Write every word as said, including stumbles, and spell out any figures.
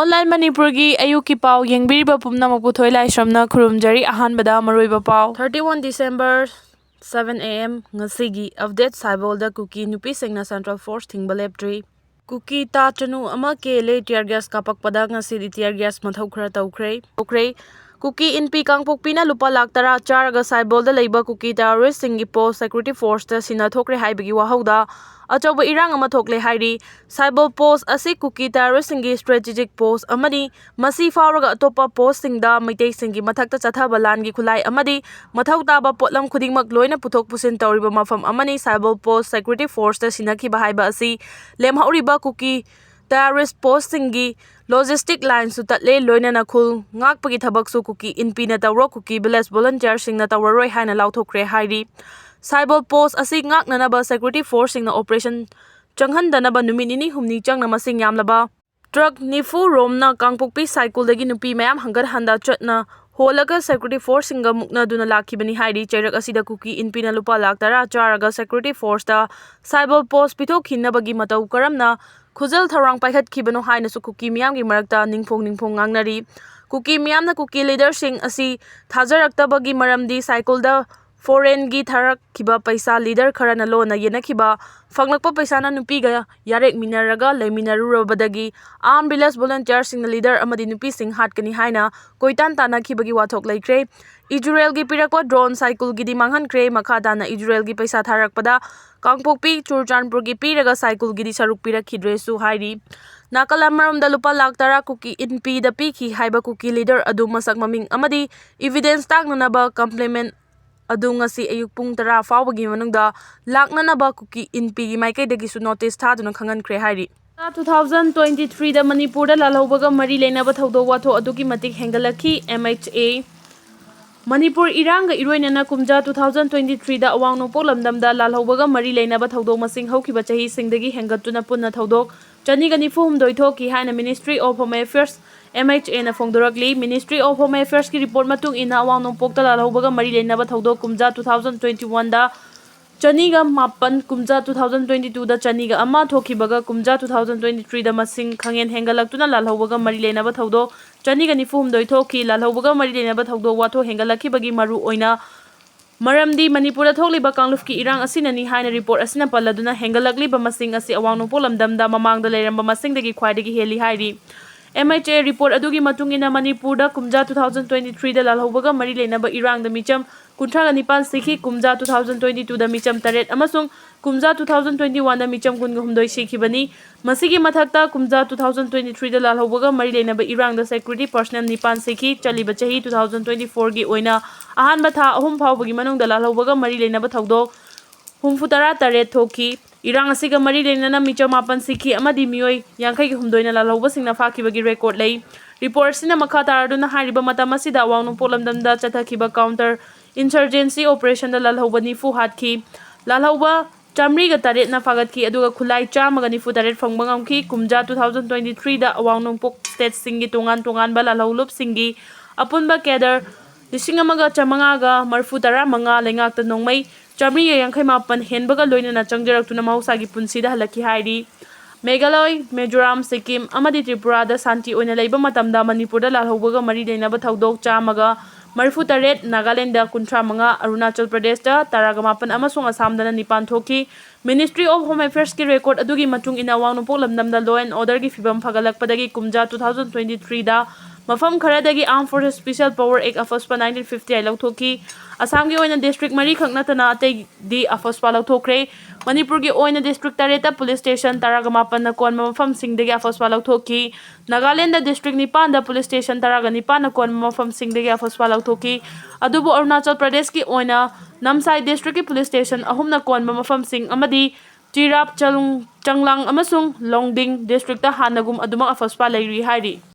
Online ꯃꯅꯤꯄꯨꯔꯒꯤ ꯑꯌꯨꯛꯀꯤ ꯄꯥꯎ ꯌꯦꯡꯕꯤꯔꯤꯕ ꯄꯨꯝꯅꯃꯛꯄꯨ ꯊꯣꯏ ꯂꯥꯏꯁ꯭ꯔꯝꯅ ꯈꯨꯔꯨꯝꯖꯔꯤ꯫ ꯑꯍꯥꯟꯕꯗ ꯃꯔꯨꯑꯣꯏꯕ ꯄꯥꯎ꯫ Thirty one December, seven A M, ꯉꯁꯤꯒꯤ update: ꯁꯥꯏꯕꯣꯜꯗ ꯀꯨꯀꯤ ꯅꯨꯄꯤꯁꯤꯡꯅ central force ꯊꯤꯡꯕ ꯂꯦꯞꯇ꯭ꯔꯤ꯫ ꯀꯨꯀꯤ ꯇꯥ ꯆꯅꯨ ꯑꯃ ꯀꯦꯜꯂꯦ, tear gas ꯀꯥꯞꯄꯛꯄꯗ ꯉꯁꯤꯗꯤ tear gas ꯃꯊꯧ ꯈꯔ ꯇꯧꯈ꯭ꯔꯦ꯫ ꯇꯧꯈ꯭ꯔꯦ꯫ ꯀꯨꯀꯤ ꯏꯟꯄꯤ ꯀꯥꯡꯄꯣꯛꯄꯤꯅ ꯂꯨꯄꯥ ꯂꯥꯈ ꯇꯔꯥ ꯆꯥꯔꯒ ꯁꯥꯏꯕꯣꯜꯗ ꯂꯩꯕ ꯀꯨꯀꯤ terroristꯁꯤꯡꯒꯤ post security forceꯇ ꯁꯤꯟꯅꯊꯣꯛꯈ꯭ꯔꯦ ꯍꯥꯏꯕꯒꯤ ꯋꯥꯍꯧꯗ ꯑꯆꯧꯕ ꯏꯔꯥꯡ ꯑꯃ ꯊꯣꯛꯂꯦ ꯍꯥꯏꯔꯤ꯫ ꯁꯥꯏꯕꯣꯜ post ꯑꯁꯤ ꯀꯨꯀꯤ terroristꯁꯤꯡꯒꯤ strategic post ꯑꯃꯅꯤ꯫ ꯃꯁꯤ ꯐꯥꯎꯔꯒ ꯑꯇꯣꯞꯄ postꯁꯤꯡꯗ ꯃꯩꯇꯩꯁꯤꯡꯒꯤ ꯃꯊꯛꯇ ꯆꯠꯊꯕ ꯂꯥꯟꯒꯤ ꯈꯨꯠꯂꯥꯏ ꯑꯃꯗꯤ ꯃꯊꯧ ꯇꯥꯕ ꯄꯣꯠꯂꯝ ꯈꯨꯗꯤꯡꯃꯛ ꯂꯣꯏꯅ ꯄꯨꯊꯣꯛ ꯄꯨꯁꯤꯟ ꯇꯧꯔꯤꯕ ꯃꯐꯝ ꯑꯃꯅꯤ꯫ ꯁꯥꯏꯕꯣꯜ post security forceꯇ ꯁꯤꯟꯅꯈꯤꯕ ꯍꯥꯏꯕ ꯑꯁꯤ ꯂꯦꯝꯍꯧꯔꯤꯕ ꯀꯨꯀꯤ terrorist postꯁꯤꯡꯒꯤ logistic lineꯁꯨ ꯇꯠꯂꯦ, ꯂꯣꯏꯅꯅ ꯈꯨꯜ ꯉꯥꯛꯄꯒꯤ ꯊꯕꯛꯁꯨ ꯀꯨꯀꯤ ꯏꯟꯄꯤꯅ ꯇꯧꯔꯣ, ꯀꯨꯀꯤ village volunteerꯁꯤꯡꯅ ꯇꯧꯔꯔꯣꯏ ꯍꯥꯏꯅ ꯂꯥꯎꯊꯣꯛꯈ꯭ꯔꯦ ꯍꯥꯏꯔꯤ꯫ ꯁꯥꯏꯕꯣꯜ post ꯑꯁꯤ ꯉꯥꯛꯅꯅꯕ security forceꯁꯤꯡꯅ operation ꯆꯪꯍꯟꯗꯅꯕ ꯅꯨꯃꯤꯠ ꯅꯤꯅꯤ ꯍꯨꯝꯅꯤ ꯆꯪꯅ ꯃꯁꯤꯡ ꯌꯥꯝꯂꯕ truck ꯅꯤꯐꯨ ꯔꯣꯝꯅ ꯀꯥꯡꯄꯣꯛꯄꯤ ꯁꯥꯏꯀꯨꯜꯗꯒꯤ ꯅꯨꯄꯤ ꯃꯌꯥꯝ ꯍꯪꯒꯠ ꯍꯟꯗ ꯆꯠꯅ ꯍꯣꯜꯂꯒ security forceꯁꯤꯡꯒ ꯃꯨꯛꯅꯗꯨꯅ ꯂꯥꯛꯈꯤꯕꯅꯤ ꯍꯥꯏꯔꯤ꯫ ꯆꯩꯔꯛ ꯑꯁꯤꯗ ꯀꯨꯀꯤ ꯏꯟꯄꯤꯅ ꯂꯨꯄꯥ ꯂꯥꯈ ꯇꯔꯥ ꯆꯥꯔꯒ security forceꯇ ꯁꯥꯏꯕꯣꯜ post ꯄꯤꯊꯣꯛꯈꯤꯅꯕꯒꯤ ꯃꯇꯧ ꯀꯔꯝꯅ ꯈꯨꯖꯜ ꯊꯧꯔꯥꯡ ꯄꯥꯏꯈꯠꯈꯤꯕꯅꯣ ꯍꯥꯏꯅꯁꯨ ꯀꯨꯀꯤ ꯃꯤꯌꯥꯝꯒꯤ ꯃꯔꯛꯇ ꯅꯤꯡꯐꯣꯡ ꯅꯤꯡꯐꯣꯡ ꯉꯥꯡꯅꯔꯤ꯫ ꯀꯨꯀꯤ ꯃꯤꯌꯥꯝꯅ ꯀꯨꯀꯤ leaderꯁꯤꯡ ꯑꯁꯤ ꯊꯥꯖꯔꯛꯇꯕꯒꯤ ꯃꯔꯝꯗꯤ ꯁꯥꯏꯀꯨꯜꯗ foreignꯒꯤ ꯊꯥꯔꯛꯈꯤꯕ ꯄꯩꯁꯥ leader ꯈꯔꯅ ꯂꯣꯟꯅ ꯌꯦꯟꯅꯈꯤꯕ, ꯐꯪꯂꯛꯄ ꯄꯩꯁꯥꯅ ꯅꯨꯄꯤꯒ ꯌꯥꯔꯦꯛꯃꯤꯟꯅꯔꯒ ꯂꯩꯃꯤꯟꯅꯔꯨꯔꯕꯗꯒꯤ armed village volunteerꯁꯤꯡꯅ leader ꯑꯃꯗꯤ ꯅꯨꯄꯤꯁꯤꯡ ꯍꯥꯠꯀꯅꯤ ꯍꯥꯏꯅ ꯀꯣꯏꯇꯥꯟ ꯇꯥꯟꯅꯈꯤꯕꯒꯤ ꯋꯥꯊꯣꯛ ꯂꯩꯈ꯭ꯔꯦ꯫ ꯏꯖꯔꯦꯜꯒꯤ ꯄꯤꯔꯛꯄ drone ꯁꯥꯏꯀꯨꯜꯒꯤꯗꯤ ꯃꯥꯡꯍꯟꯈ꯭ꯔꯦ꯫ ꯃꯈꯥ ꯇꯥꯅ ꯏꯖꯔꯦꯜꯒꯤ ꯄꯩꯁꯥ ꯊꯥꯔꯛꯄꯗ ꯀꯥꯡꯄꯣꯛꯄꯤ, ꯆꯨꯔꯆꯥꯟꯄꯨꯔꯒꯤ ꯄꯤꯔꯒ ꯁꯥꯏꯀꯨꯜꯒꯤꯗꯤ ꯁꯔꯨꯛ ꯄꯤꯔꯛꯈꯤꯗ꯭ꯔꯦꯁꯨ ꯍꯥꯏꯔꯤ꯫ ꯅꯥꯀꯜ ꯑꯃꯔꯣꯝꯗ ꯂꯨꯄꯥ ꯂꯥꯈ ꯇꯔꯥ ꯀꯨꯀꯤ ꯏꯟꯄꯤꯗ ꯄꯤꯈꯤ ꯍꯥꯏꯕ ꯀꯨꯀꯤ leader ꯑꯗꯨ ꯃꯁꯛ ꯃꯃꯤꯡ ꯑꯃꯗꯤ evidence ꯇꯥꯛꯅꯅꯕ complainant ꯑꯗꯨ ꯉꯁꯤ ꯑꯌꯨꯛ ꯄꯨꯡ ꯇꯔꯥ ꯐꯥꯎꯕꯒꯤ ꯃꯅꯨꯡꯗ ꯂꯥꯛꯅꯅꯕ ꯀꯨꯀꯤ ꯏꯟꯄꯤꯒꯤ ꯃꯥꯏꯀꯩꯗꯒꯤꯁꯨ notice ꯊꯥꯗꯨꯅ ꯈꯪꯍꯟꯈ꯭ꯔꯦ ꯍꯥꯏꯔꯤ꯫ Two thousand twenty threeꯗ ꯃꯅꯤꯄꯨꯔꯗ ꯂꯥꯜꯍꯧꯕꯒ ꯃꯔꯤ ꯂꯩꯅꯕ ꯊꯧꯗꯣꯛ ꯋꯥꯊꯣꯛ ꯑꯗꯨꯛꯀꯤ ꯃꯇꯤꯛ ꯍꯦꯟꯒꯠꯂꯛꯈꯤ꯫ M H A ꯃꯅꯤꯄꯨꯔ ꯏꯔꯥꯡꯒ ꯏꯔꯣꯏꯅꯅ ꯀꯨꯝꯖꯥ two thousand twenty threeꯗ ꯑꯋꯥꯡ ꯅꯣꯡꯄꯣꯛ ꯂꯝꯗꯝꯗ ꯂꯥꯜꯍꯧꯕꯒ ꯃꯔꯤ ꯂꯩꯅꯕ ꯊꯧꯗꯣꯛ ꯃꯁꯤꯡ ꯍꯧꯈꯤꯕ ꯆꯍꯤꯁꯤꯡꯗꯒꯤ ꯍꯦꯟꯒꯠꯇꯨꯅ ꯄꯨꯟꯅ ꯊꯧꯗꯣꯛ ꯆꯅꯤꯒ ꯅꯤꯐꯨ ꯍꯨꯝꯗꯣꯏ ꯊꯣꯛꯈꯤ ꯍꯥꯏꯅ Ministry of Home Affairs, M H Aꯅ ꯐꯣꯡꯗꯣꯔꯛꯂꯤ꯫ Ministry of Home Affairsꯀꯤ report ꯃꯇꯨꯡ ꯏꯟꯅ, ꯑꯋꯥꯡ ꯅꯣꯡꯄꯣꯛꯇ ꯂꯥꯜꯍꯧꯕꯒ ꯃꯔꯤ ꯂꯩꯅꯕ ꯊꯧꯗꯣꯛ ꯀꯨꯝꯖꯥ two thousand twenty oneꯗ ꯆꯅꯤꯒ ꯃꯥꯄꯟ, ꯀꯨꯝꯖꯥ two thousand twenty twoꯗ ꯆꯅꯤꯒ ꯑꯃ ꯊꯣꯛꯈꯤꯕꯒ ꯀꯨꯝꯖꯥ two thousand twenty threeꯗ ꯃꯁꯤꯡ ꯈꯪꯍꯦꯟ ꯍꯦꯟꯒꯠꯂꯛꯇꯨꯅ ꯂꯥꯜꯍꯧꯕꯒ ꯃꯔꯤ ꯂꯩꯅꯕ ꯊꯧꯗꯣꯛ ꯆꯅꯤꯒ ꯅꯤꯐꯨ ꯍꯨꯝꯗꯣꯏ ꯊꯣꯛꯈꯤ꯫ ꯂꯥꯜꯍꯧꯕꯒ ꯃꯔꯤ ꯂꯩꯅꯕ ꯊꯧꯗꯣꯛ ꯋꯥꯊꯣꯛ ꯍꯦꯟꯒꯠꯂꯛꯈꯤꯕꯒꯤ ꯃꯔꯨ ꯑꯣꯏꯅ ꯃꯔꯝꯗꯤ ꯃꯅꯤꯄꯨꯔꯗ ꯊꯣꯛꯂꯤꯕ ꯀꯥꯡꯂꯨꯞꯀꯤ ꯏꯔꯥꯡ ꯑꯁꯤꯅꯅꯤ ꯍꯥꯏꯅ ꯔꯤꯄꯣꯔꯠ ꯑꯁꯤꯅ ꯄꯜꯂꯗꯨꯅ ꯍꯦꯟꯒꯠꯂꯛꯂꯤꯕ ꯃꯁꯤꯡ ꯑꯁꯤ ꯑꯋꯥꯡ ꯅꯣꯡꯄꯣꯛ ꯂꯝꯗꯝꯗ ꯃꯃꯥꯡꯗ ꯂꯩꯔꯝꯕ ꯃꯁꯤꯡꯗꯒꯤ ꯈ꯭ꯋꯥꯏꯗꯒꯤ ꯍꯦꯜꯂꯤ ꯍꯥꯏꯔꯤ꯫ M H A ꯔꯤꯄꯣꯔꯠ ꯑꯗꯨꯒꯤ ꯃꯇꯨꯡ ꯏꯟꯅ ꯃꯅꯤꯄꯨꯔꯗ ꯀꯨꯝꯖꯥ two thousand twenty threeꯗ ꯂꯥꯜꯍꯧꯕꯒ ꯃꯔꯤ ꯂꯩꯅꯕ ꯏꯔꯥꯡꯗ ꯃꯤꯆꯝ ꯀꯨꯟꯊ꯭ꯔꯥꯒ ꯅꯤꯄꯥꯟ ꯁꯤꯈꯤ꯫ ꯀꯨꯝꯖꯥ two thousand twenty twoꯗ ꯃꯤꯆꯝ ꯇꯔꯦꯠ ꯑꯃꯁꯨꯡ ꯀꯨꯝꯖꯥ two thousand twenty oneꯗ ꯃꯤꯆꯝ ꯀꯨꯟꯒ ꯍꯨꯝꯗꯣꯏ ꯁꯤꯈꯤꯕꯅꯤ꯫ ꯃꯁꯤꯒꯤ ꯃꯊꯛꯇ ꯀꯨꯝꯖꯥ two thousand twenty threeꯗ ꯂꯥꯜꯍꯧꯕꯒ ꯃꯔꯤ ꯂꯩꯅꯕ ꯏꯔꯥꯡꯗ security personnel ꯅꯤꯄꯥꯟ ꯁꯤꯈꯤ꯫ ꯆꯠꯂꯤꯕ ꯆꯍꯤ two thousand twenty fourꯒꯤ ꯑꯣꯏꯅ ꯑꯍꯥꯟꯕ ꯊꯥ ꯑꯍꯨꯝ ꯐꯥꯎꯕꯒꯤ ꯃꯅꯨꯡꯗ ꯂꯥꯜꯍꯧꯕꯒ ꯃꯔꯤ ꯂꯩꯅꯕ ꯊꯧꯗꯣꯛ ꯍꯨꯝꯐꯨ ꯇꯔꯥ ꯇꯔꯦꯠ ꯊꯣꯛꯈꯤ꯫ ꯏꯔꯥꯡ ꯑꯁꯤꯒ ꯃꯔꯤ ꯂꯩꯅꯅ ꯃꯤꯆꯝ ꯃꯥꯄꯟ ꯁꯤꯈꯤ ꯑꯃꯗꯤ ꯃꯤꯑꯣꯏ ꯌꯥꯡꯈꯩꯒ ꯍꯨꯝꯗꯣꯏꯅ ꯂꯥꯜꯍꯧꯕꯁꯤꯡꯅ ꯐꯥꯈꯤꯕꯒꯤ ꯔꯦꯀꯣꯔꯠ ꯂꯩ꯫ ꯔꯤꯄꯣꯔꯠ ꯑꯁꯤꯅ ꯃꯈꯥ ꯇꯥꯔꯗꯨꯅ ꯍꯥꯏꯔꯤꯕ ꯃꯇꯝ ꯑꯁꯤꯗ ꯑꯋꯥꯡ ꯅꯣꯡꯄꯣꯛ ꯂꯝꯗꯝꯗ ꯆꯠꯊꯈꯤꯕ counter insurgency operationꯗ ꯂꯥꯜꯍꯧꯕ ꯅꯤꯐꯨ ꯍꯥꯠꯈꯤ꯫ ꯂꯥꯜꯍꯧꯕ ꯆꯥꯃꯔꯤꯒ ꯇꯔꯦꯠꯅ ꯐꯥꯒꯠꯈꯤ, ꯑꯗꯨꯒ ꯈꯨꯠꯂꯥꯏ ꯆꯥꯝꯃꯒ ꯅꯤꯐꯨ ꯇꯔꯦꯠ ꯐꯪꯕ ꯉꯝꯈꯤ꯫ ꯀꯨꯝꯖꯥ two thousand twenty threeꯗ ꯑꯋꯥꯡ ꯅꯣꯡꯄꯣꯛ stateꯁꯤꯡꯒꯤ ꯇꯣꯉꯥꯟ ꯇꯣꯉꯥꯟꯕ ꯂꯥꯜꯍꯧꯂꯨꯞꯁꯤꯡꯒꯤ ꯑꯄꯨꯟꯕ cadre ꯂꯤꯁꯤꯡ ꯑꯃꯒ ꯆꯥꯃꯉꯥꯒ ꯃꯔꯤꯐꯨ ꯇꯔꯥ ꯃꯉꯥ ꯂꯩꯉꯥꯛꯇ ꯅꯣꯡꯃꯩ ꯆꯥꯃꯔꯤꯒ ꯌꯥꯡꯈꯩ ꯃꯥꯄꯟ ꯍꯦꯟꯕꯒ ꯂꯣꯏꯅꯅ ꯆꯪꯖꯔꯛꯇꯨꯅ ꯃꯍꯧꯁꯥꯒꯤ ꯄꯨꯟꯁꯤꯗ ꯍꯜꯂꯛꯈꯤ ꯍꯥꯏꯔꯤ꯫ ꯃꯦꯘꯥꯂꯣꯏ, ꯃꯤꯖꯣꯔꯥꯝ, ꯁꯤꯛꯀꯤꯝ ꯑꯃꯗꯤ ꯇ꯭ꯔꯤꯄꯨꯔꯥꯗ ꯁꯥꯟꯇꯤ ꯑꯣꯏꯅ ꯂꯩꯕ ꯃꯇꯝꯗ ꯃꯅꯤꯄꯨꯔꯗ ꯂꯥꯜꯍꯧꯕꯒ ꯃꯔꯤ ꯂꯩꯅꯕ ꯊꯧꯗꯣꯛ ꯆꯥꯝꯃꯒ ꯃꯔꯤꯐꯨ ꯇꯔꯦꯠ, ꯅꯥꯒꯥꯂꯦꯟꯗ ꯀꯨꯟꯊ꯭ꯔꯥ ꯃꯉꯥ, ꯑꯔꯨꯅꯥꯆꯜ ꯄ꯭ꯔꯗꯦꯁꯇ ꯇꯔꯥꯒ ꯃꯥꯄꯟ ꯑꯃꯁꯨꯡ ꯑꯁꯥꯝꯗꯅ ꯅꯤꯄꯥꯟ ꯊꯣꯛꯈꯤ꯫ Ministry of Home Affairsꯀꯤ ꯔꯦꯀꯣꯔꯠ ꯑꯗꯨꯒꯤ ꯃꯇꯨꯡ ꯏꯟꯅ ꯑꯋꯥꯡ ꯅꯣꯡꯄꯣꯛ ꯂꯝꯗꯝꯗ law and orderꯒꯤ ꯐꯤꯕꯝ ꯐꯒꯠꯂꯛꯄꯗꯒꯤ ꯀꯨꯝꯖꯥ two thousand twenty threeꯗ ꯃꯐꯝ ꯈꯔꯗꯒꯤ Armed Forces Special Power Act, AFSPA nineteen fifty I ꯂꯧꯊꯣꯛꯈꯤ꯫ ꯑꯁꯥꯝꯒꯤ ꯑꯣꯏꯅ district ꯃꯔꯤꯈꯛ ꯅꯠꯇꯅ ꯑꯇꯩꯗꯤ AFSPA ꯂꯧꯊꯣꯛꯈ꯭ꯔꯦ꯫ ꯃꯅꯤꯄꯨꯔꯒꯤ ꯑꯣꯏꯅ district ꯇꯔꯦꯠꯇ police station ꯇꯔꯥꯒ ꯃꯥꯄꯟꯅ ꯀꯣꯟꯕ ꯃꯐꯝꯁꯤꯡꯗꯒꯤ AFSPA ꯂꯧꯊꯣꯛꯈꯤ꯫ ꯅꯥꯒꯥꯂꯦꯟꯗ district ꯅꯤꯄꯥꯟꯗ police station ꯇꯔꯥꯒ ꯅꯤꯄꯥꯟꯅ ꯀꯣꯟꯕ ꯃꯐꯝꯁꯤꯡꯗꯒꯤ AFSPA ꯂꯧꯊꯣꯛꯈꯤ꯫ ꯑꯗꯨꯕꯨ ꯑꯔꯨꯅꯥꯆꯜ ꯄ꯭ꯔꯗꯦꯁꯀꯤ ꯑꯣꯏꯅ ꯅꯝꯁꯥꯏ districtꯀꯤ police station ꯑꯍꯨꯝꯅ ꯀꯣꯟꯕ ꯃꯐꯝꯁꯤꯡ ꯑꯃꯗꯤ ꯆꯤꯔꯥꯞ, ꯆꯂꯨꯡ, ꯆꯪꯂꯥꯡ ꯑꯃꯁꯨꯡ ꯂꯣꯡꯗꯤꯡ districtꯇ ꯍꯥꯟꯅꯒꯨꯝ ꯑꯗꯨꯃꯛ AFSPA ꯂꯩꯔꯤ ꯍꯥꯏꯔꯤ꯫